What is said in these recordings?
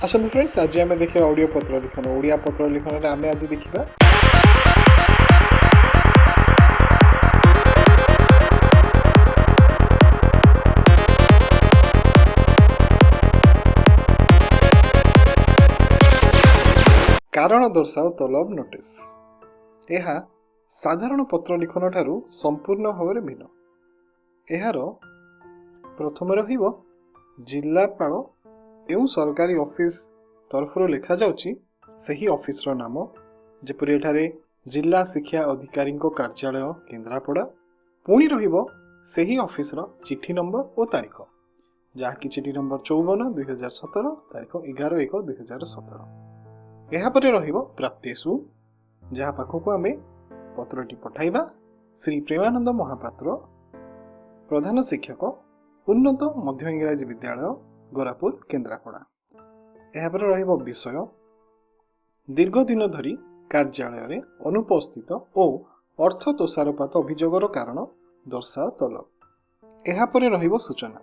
ଆସନ୍ତୁ ଫ୍ରେଣ୍ଡସ୍, ଆଜି ଆମେ ଦେଖିବା ଓଡ଼ିଆ ପତ୍ର ଲିଖନ। ଓଡ଼ିଆ ପତ୍ର ଲିଖନରେ ଆମେ ଆଜି ଦେଖିବା କାରଣ ଦର୍ଶାଅ ତଲବ ନୋଟିସ୍। ଏହା ସାଧାରଣ ପତ୍ର ଲିଖନ ଠାରୁ ସମ୍ପୂର୍ଣ୍ଣ ଭାବରେ ଭିନ୍ନ। ଏହାର ପ୍ରଥମେ ରହିବ ଜିଲ୍ଲାପାଳ, ଯେଉଁ ସରକାରୀ ଅଫିସ ତରଫରୁ ଲେଖାଯାଉଛି ସେହି ଅଫିସର ନାମ, ଯେପରି ଏଠାରେ ଜିଲ୍ଲା ଶିକ୍ଷା ଅଧିକାରୀଙ୍କ କାର୍ଯ୍ୟାଳୟ, କେନ୍ଦ୍ରାପଡ଼ା। ପୁଣି ରହିବ ସେହି ଅଫିସର ଚିଠି ନମ୍ବର ଓ ତାରିଖ, ଯାହାକି ଚିଠି ନମ୍ବର 54 2017, ତାରିଖ 11/1/2017। ଏହାପରେ ରହିବ ପ୍ରାପ୍ତେଷୁ, ଯାହା ପାଖକୁ ଆମେ ପତ୍ରଟି ପଠାଇବା, ଶ୍ରୀ ପ୍ରେମାନନ୍ଦ ମହାପାତ୍ର, ପ୍ରଧାନ ଶିକ୍ଷକ, ଉନ୍ନତ ମଧ୍ୟ ଇଂରାଜୀ ବିଦ୍ୟାଳୟ, ଗୋରାପୁର, କେନ୍ଦ୍ରାପଡ଼ା। ଏହାପରେ ରହିବ ବିଷୟ, ଦୀର୍ଘ ଦିନ ଧରି କାର୍ଯ୍ୟାଳୟରେ ଅନୁପସ୍ଥିତ ଓ ଅର୍ଥ ତୋଷାରପାତ ଅଭିଯୋଗର କାରଣ ଦର୍ଶାଅ ତଲବ। ଏହାପରେ ରହିବ ସୂଚନା,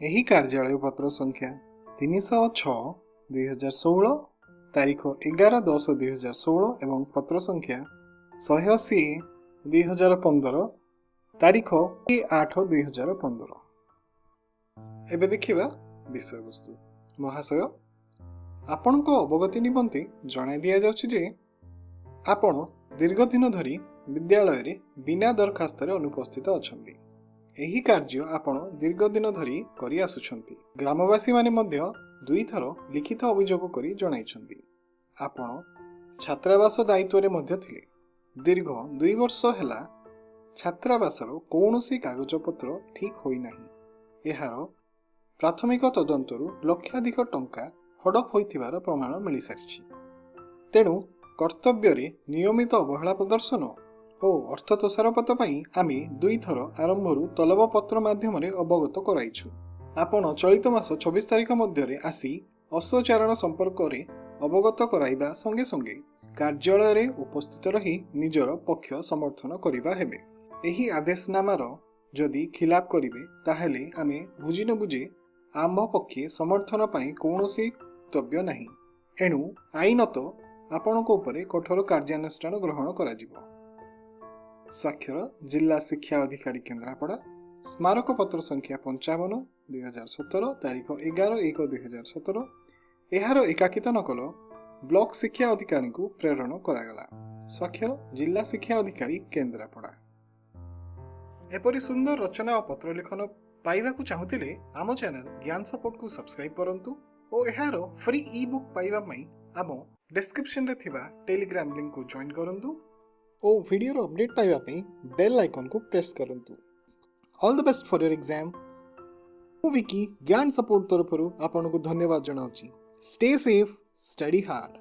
ଏହି କାର୍ଯ୍ୟାଳୟ ପତ୍ର ସଂଖ୍ୟା 306 2016, ତାରିଖ 11/10/2016 ଏବଂ ପତ୍ର ସଂଖ୍ୟା 180 2015, ତାରିଖ 8/2015। ଏବେ ଦେଖିବା ବିଷୟବସ୍ତୁ। ମହାଶୟ, ଆପଣଙ୍କ ଅବଗତି ନିମନ୍ତେ ଜଣାଇ ଦିଆଯାଉଛି ଯେ ଆପଣ ଦୀର୍ଘ ଦିନ ଧରି ବିଦ୍ୟାଳୟରେ ବିନା ଦରଖାସ୍ତରେ ଅନୁପସ୍ଥିତ ଅଛନ୍ତି। ଏହି କାର୍ଯ୍ୟ ଆପଣ ଦୀର୍ଘ ଦିନ ଧରି କରି ଆସୁଛନ୍ତି। ଗ୍ରାମବାସୀମାନେ ମଧ୍ୟ ଦୁଇଥର ଲିଖିତ ଅଭିଯୋଗ କରି ଜଣାଇଛନ୍ତି। ଆପଣ ଛାତ୍ରାବାସ ଦାୟିତ୍ୱରେ ମଧ୍ୟ ଥିଲେ। ଦୀର୍ଘ 2 ବର୍ଷ ହେଲା ଛାତ୍ରାବାସର କୌଣସି କାଗଜପତ୍ର ଠିକ୍ ହୋଇନାହିଁ। ଏହାର ପ୍ରାଥମିକ ତଦନ୍ତରୁ ଲକ୍ଷାଧିକ ଟଙ୍କା ହଡ଼ପ ହୋଇଥିବାର ପ୍ରମାଣ ମିଳିସାରିଛି। ତେଣୁ କର୍ତ୍ତବ୍ୟରେ ନିୟମିତ ଅବହେଳା ପ୍ରଦର୍ଶନ ଓ ଅର୍ଥ ତୋଷାରପାତ ପାଇଁ ଆମେ ଦୁଇଥର ଆରମ୍ଭରୁ ତଲବ ପତ୍ର ମାଧ୍ୟମରେ ଅବଗତ କରାଇଛୁ। ଆପଣ ଚଳିତ ମାସ 26 ତାରିଖ ମଧ୍ୟରେ ଆସି ଅସଚାରଣ ସମ୍ପର୍କରେ ଅବଗତ କରାଇବା ସଙ୍ଗେ ସଙ୍ଗେ କାର୍ଯ୍ୟାଳୟରେ ଉପସ୍ଥିତ ରହି ନିଜର ପକ୍ଷ ସମର୍ଥନ କରିବା ହେବେ। ଏହି ଆଦେଶନାମାର ଯଦି ଖିଲାପ କରିବେ, ତାହେଲେ ଆମେ ବୁଝି ନ ବୁଝି ଆମ୍ଭ ପକ୍ଷେ ସମର୍ଥନ ପାଇଁ କୌଣସି କର୍ତ୍ତବ୍ୟ ନାହିଁ। ଏଣୁ ଆଇନତଃ ଆପଣଙ୍କ ଉପରେ କଠୋର କାର୍ଯ୍ୟାନୁଷ୍ଠାନ ଗ୍ରହଣ କରାଯିବ। ସ୍ୱାକ୍ଷର ଜିଲ୍ଲା ଶିକ୍ଷା ଅଧିକାରୀ, କେନ୍ଦ୍ରାପଡ଼ା। ସ୍ମାରକପତ୍ର ସଂଖ୍ୟା 55 2017, ତାରିଖ 11/1/2017। ଏହାର ଏକାକିତ ନକଲ ବ୍ଲକ ଶିକ୍ଷା ଅଧିକାରୀଙ୍କୁ ପ୍ରେରଣ କରାଗଲା। ସ୍ୱାକ୍ଷର ଜିଲ୍ଲା ଶିକ୍ଷା ଅଧିକାରୀ, କେନ୍ଦ୍ରାପଡ଼ା। ଏପରି ସୁନ୍ଦର ରଚନା ଓ ପତ୍ର ଲେଖନ ପାଇବାକୁ ଚାହୁଁଥିଲେ ଆମ ଚ୍ୟାନେଲ ଜ୍ଞାନ ସପୋର୍ଟକୁ ସବସ୍କ୍ରାଇବ୍ କରନ୍ତୁ ଓ ଏହାର ଫ୍ରି ଇ ବୁକ୍ ପାଇବା ପାଇଁ ଆମ ଡେସ୍କ୍ରିପସନରେ ଥିବା ଟେଲିଗ୍ରାମ ଲିଙ୍କକୁ ଜଏନ୍ କରନ୍ତୁ ଓ ଭିଡ଼ିଓର ଅପଡେଟ୍ ପାଇବା ପାଇଁ ବେଲ୍ ଆଇକନ୍କୁ ପ୍ରେସ୍ କରନ୍ତୁ। All the best for your exam. ମୁଁ ଭିକି ଜ୍ଞାନ ସପୋର୍ଟ ତରଫରୁ ଆପଣଙ୍କୁ ଧନ୍ୟବାଦ ଜଣାଉଛି। Stay safe, study hard.